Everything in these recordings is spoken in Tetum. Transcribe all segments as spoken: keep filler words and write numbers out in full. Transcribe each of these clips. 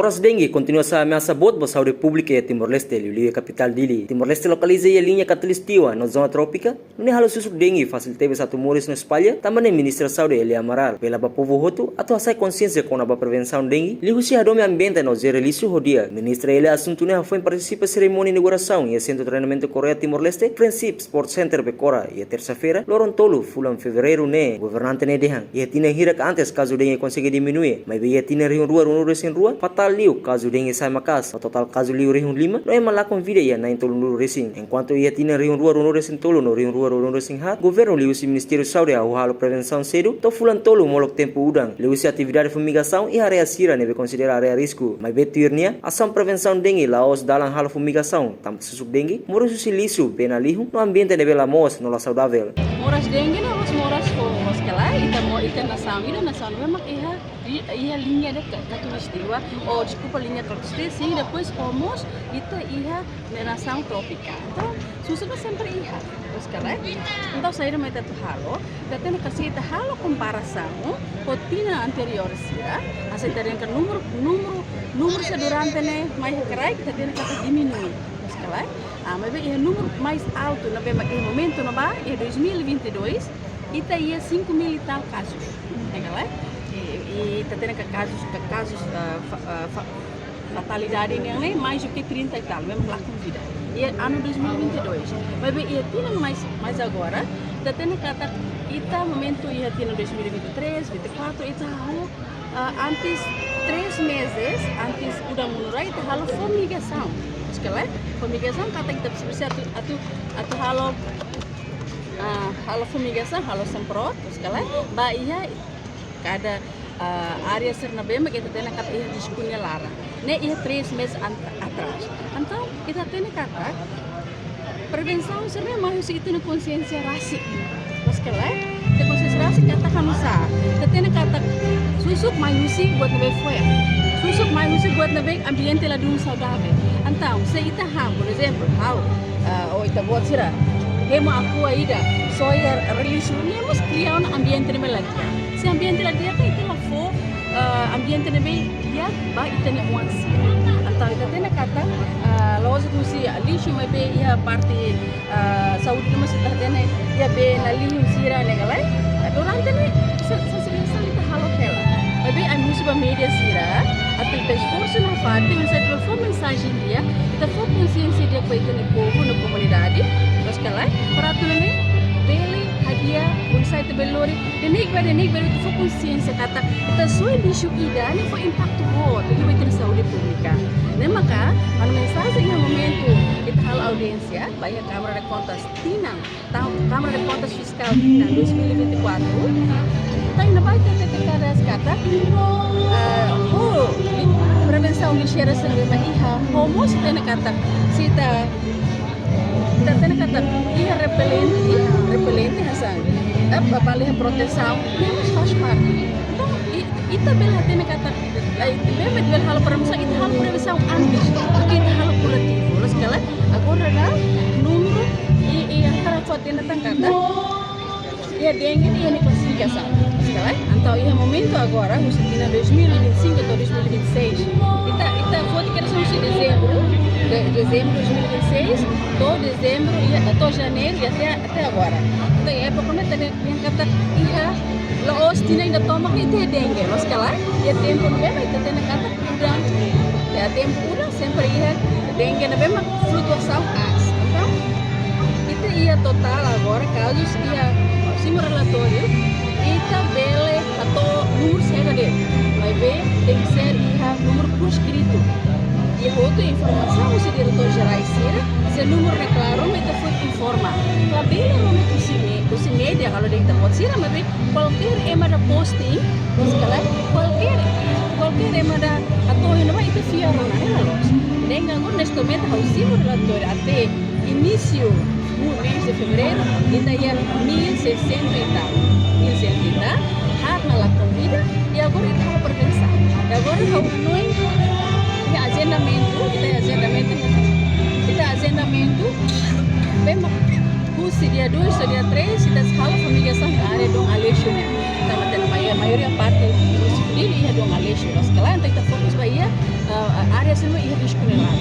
Kazu dengue kontinua sai ameasa boot ba saúde públika iha Timor-Leste, liuliu iha kapitál Dili. Timor-Leste lokaliza iha liña Katulistiwa no zona trópika, nune'e halo susuk dengue fasil tebes atu moris no espalla, tanba ne'e Ministra Saúde Elia Amaral apela ba povu hotu atu hasa'e konsiénsia kona-ba prevensaun dengue, liuhusi hadomi ambiente no jere lixu ho di'ak. Ministra Elia asuntu ne'e hafoin partisipa serimónia inaugurasaun iha Sentru Treinamentu Korea Timor-Leste, Friendship Sport Center Becora, iha tersa-feira, loron tolu, fulan Fevereiru ne'e. Governante ne'e dehan, iha tinan hirak antes kazu dengue konsege diminui, maibé iha tinan rihun rua ruanulu-resin-rua, fatál liu kazu dengue sai maka'as, no totál kazu liu rihun lima, no ema lakon vida iha na'in tolunulu-resin. Enkuantu iha tinan rihun rua ruanulu-resin-tolu no rihun rua ruanulu-resin-haat, governu liuhusi Ministériu Saúde hahú halo prevensaun sedu, to'o fulan tolu molok tempu udan, liuhusi atividade fumigasaun iha área sira ne'ebé konsidera área risku. Maibé tuir nia, asaun prevensaun dengue la'ós dalan halo fumigasaun, tanba susuk dengue moris husi lixu bee nalihun no ambiente ne'ebé la moos no la saudavel. Moras dengue ne'e mós moras ho, mós kala, ita mo, ita nasaun, ita nasaun ne'e mak iha, i-, iha liña de Ka-, Katulistiwa, oh, deskulpa, liña Katulistiwa, sin, depois ho mós ita iha nasaun trópika. Entaun, susuk ne'e sempre iha, mós kala. Entaun, saida mak ita atu halo, ita tenke, se ita halo komparasaun ho tinan anteriór sira, hanesan ita dehan katak númeru, númeru, númeru sira durante ne'e mai iha kraik, ita tenke katak diminui, mós kala. Ah, maibé iha númeru mais altu, ne'ebé mak iha momentu ne'ebá, iha dois mil e vinte e dois, ita iha cinco mil e tal kazus, mós kala. I, i ita tenke kazus, ka-, kazus, ah, fa-, ah, fa-, fatalidade nian ne'e mais do que trinta e tal, mesmo lá com vida. Iha anu dois mil e vinte e dois. Maibé iha tinan mais, mais agora, ita tenke katak, ita momentu iha tinan dois mil e vinte e três, vinte e quatro, ita halo, ah, antes, três meses antes udan monu rai, ita halo fumigasaun. Mós kala, fumigasaun katak ita presiza atu, atu, atu halo, ah, halo fumigasaun, halo semprot, mós kala, ba iha kada, ah, área sira ne'ebé mak ita tenke katak iha risku nia laran. Ne'e iha três meses an-, atrás. Entaun, ita tenke katak prevensaun sira-ne'e mai husi ita-nia konsiénsia rasik. Mós kala, ita konsiénsia rasik katak hanesan, ita tenke katak susuk mai husi buat ne'ebé fo'er. Susuk mai husi buat ne'ebé ambiente ladún saudavel. Entaun, se ita han, por ezemplu, ha'u, ah, ou ita-boot sira hemu Aqua ida, soe iha lixu, ne'e mós kria ona ambiente ne'ebé la di'ak. Se ambiente la di'ak, ita la fó, ah, ambiente ne'ebé di'ak ba ita-nia oan sira. Entaun ita tenke katak, ah, la'ós husi lixu, maibé iha parte, ah, saúde mós ita tenke, iha bee nalihun sira ne'e kala. Durante ne'e, sa-, sa-, sa-, sa-, ita halo hela. Maibé ami husu ba média sira, atu ita esforsu nafatin, oinsá ita fó mensajen di'ak, ita fó konsiénsia di'ak ba ita-nia povu no komunidade, mós kala, para atu nune'e bele hadi'a, oinsá ita bele lori, de'it ba, de'it ba, ita fó konsiénsia katak ita soe lixu ida ne'e fó impaktu boot ba ita-nia saúde públika. Ne'e maka, manu mensajen iha momentu ita halo audiénsia ba iha Câmara de Contas tinan, ta-, Câmara de Contas Fiscal tinan dois mil e vinte e quatro, ita iha ne'ebá ita tenke katak, ah, ho prevensaun lixeira sira ne'ebé iha, ho mós ita tenke katak, se ita, ita tenke katak iha repelente, repelente hanesan, eh, ba, baliha protesaun, ne'e mós faz parte. Entaun, i-, ita bele hatene katak, eh, ita bele, bele halo prevensaun, ita halo prevensaun antes, duké ita halo kurativu. Loos ka lae, agora ne'e, númeru, i, i, hakarak fó hatene tan katak iha dengue ne'e iha nia klasifikasaun. Loos ka lae, entaun iha momentu agora, husi tinan dois mil e vinte e cinco to'o dois mil e vinte e seis, ita, ita foti kedas husi dezembru, de, dezembru dois mil e vinte e seis, to'o dezembru, iha, to'o janeiru, i até, até agora. Entaun, iha époka ne'e ita dehan katak iha, la'ós tinan ida tomak ne'e ita iha dengue, loos ka lae? Iha tempu ne'ebé mak ita hatene katak udan. Iha tempu udan sempre iha dengue ne'ebé mak flutuasaun aas. Entaun, ita iha totál agora kazus iha simu relatóriu, ita bele hato'o númeru saida de'it. Maibé tenke ser iha númeru por escrito. Iha hotu informasaun husi diretór jerais sira, se númeru ne'e klaru, mak ita fó informa. Labele rona husi me-, husi média, halo de'it ita-boot sira, maibé kualkér ema ida posting, loos ka lae, kualkér, kualkér ema ida hato'o iha ne'ebá ita fiar ona, ne'e la loos. Ne'e agora, neste momento, ha'u simu relatóriu até inísiu mês de fevereiro, ita iha mil seiscentos e tal. Mil seiscentos e tal, haat mak lakon vida, i agora ita halo prevensaun. I agora ha'u hanoin, iha ajendamentu, ita iha ajendamentu, ita ajendamentu, ne'ebé mak husi dia dois to'o dia três, ita sei halo fumigasaun iha área Dom Aleixo ne'e. Tanba ita-nia mai-, maioria parte husi Dili iha Dom Aleixo, loos ka lae, entaun ita fokus ba iha Ah, área sira iha risku ne'e laran.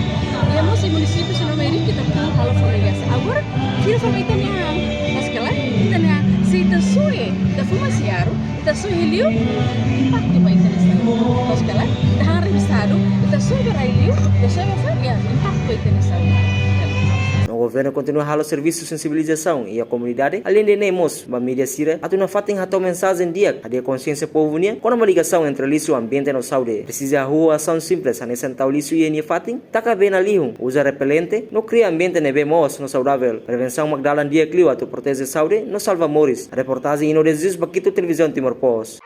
Iha mós iha munisípiu sira ne'ebé ita pun halo fumigasi. Agora, fila fali ita-nia an. Mas kala, ita-nia an, se ita soe, ita fumasi arru, ita soe liu, impaktu ba ita-nia saúde. Mas kala, ita han revistadu, ita soe ba rai liu, ita soe ba fali, ya, impaktu ba ita-nia saúde. No governu kontinua halo servisu sensibilizasaun iha komunidade, aleinde ne'e mós ba mídia sira, atu nafatin hato'o mensajen di'ak, hadi'a konsiénsia povu nian kona-ba ligasaun entre lixu, ambiente no saúde. Presiza hahú asaun simples, hanesan tau lixu iha nia fatin, taka bee na lihun, uza repelente, no kria ambiente ne'ebé moos no saudavel. Prevensaun mak dalan di'ak liu atu proteje saúde no salva moris. Reportajen Ino de Jesus, Bakito, Televizaun Timor Post.